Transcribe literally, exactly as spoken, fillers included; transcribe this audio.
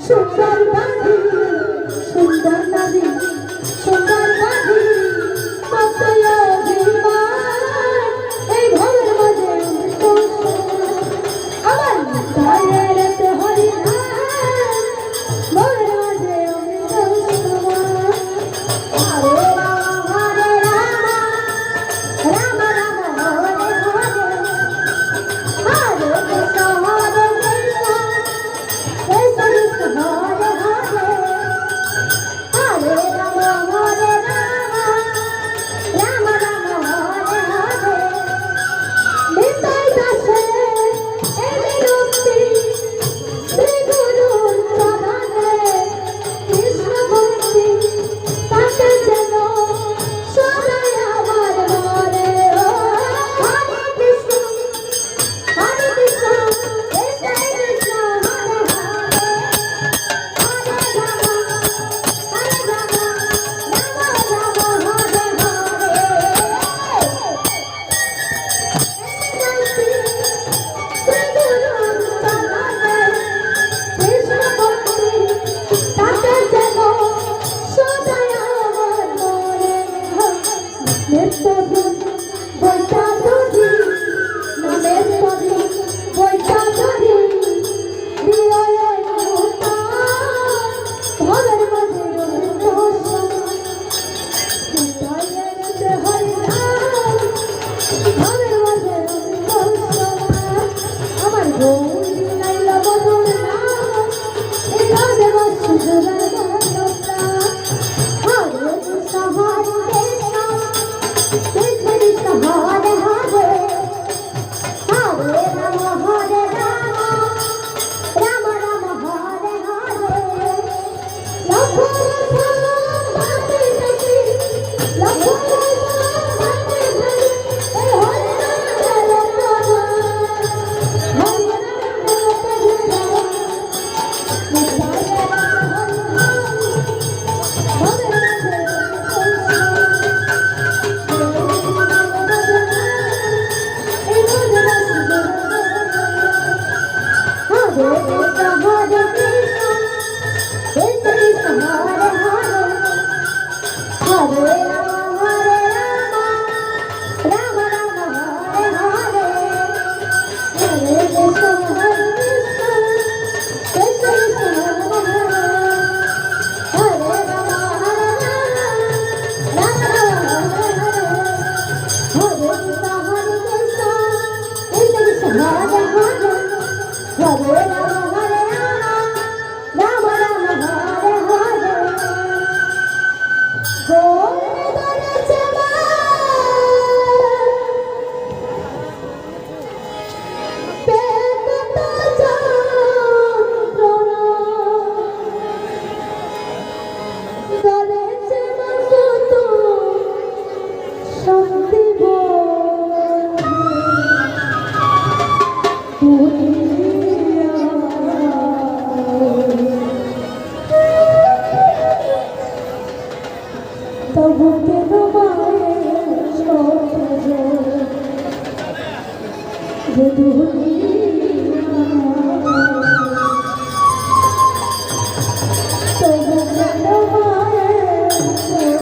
সুন্দর বাঁধি, সুন্দর নারী, সুন্দর বাঁধি, কতই অভিমান, এই ভবের মাঝে অমৃত সমান। আমার তায়ের তো হরি নাম, ভবের মাঝে অমৃত সমান। হরে রাম, হরে রাম, রাম রাম, হরে হরে, হরে কৃষ্ণ, হরে কৃষ্ণ, কৃষ্ণ কৃষ্ণ, হরে হরে। হরে রাম, হরে রাম, রাম রাম, হরে হরে। নিতাই দাসে এ মিনতি, শ্রী গুরু চরণে কৃষ্ণ ভক্তি, তাতে যেন সদাই আমার মনে। ও হরে কৃষ্ণ, হরে কৃষ্ণ, কৃষ্ণ কৃষ্ণ, হরে হরে, হরে রাম, হরে রাম, রাম রাম, হরে হরে। কৃষ্ণ ভক্তি, তাতে যেন সদাই আমার মনে। নামের তরি, বৈঠা তরি, নামের তরি, বৈঠা তরি, বিরয়ে মুক্তা, ভবের মাঝে রহিত সদা। হৃদয়ে রয়েছে হরি নাম, ভবের মাঝে রহিত সদা। আমার গৌরী নাইল মধুর নাম, হৃদয় দেব সুজলা। হরে কৃষ্ণ, হরে কৃষ্ণ, কৃষ্ণ কৃষ্ণ, হরে হরে, হরে রাম, হরে রাম, রাম রাম, হরে হরে। লক্ষ্মণ লক্ষ্মণ লক্ষ্মণ লক্ষ্মণ, এই হরে রাম, হরে রাম, হরে রাম, হরে রাম।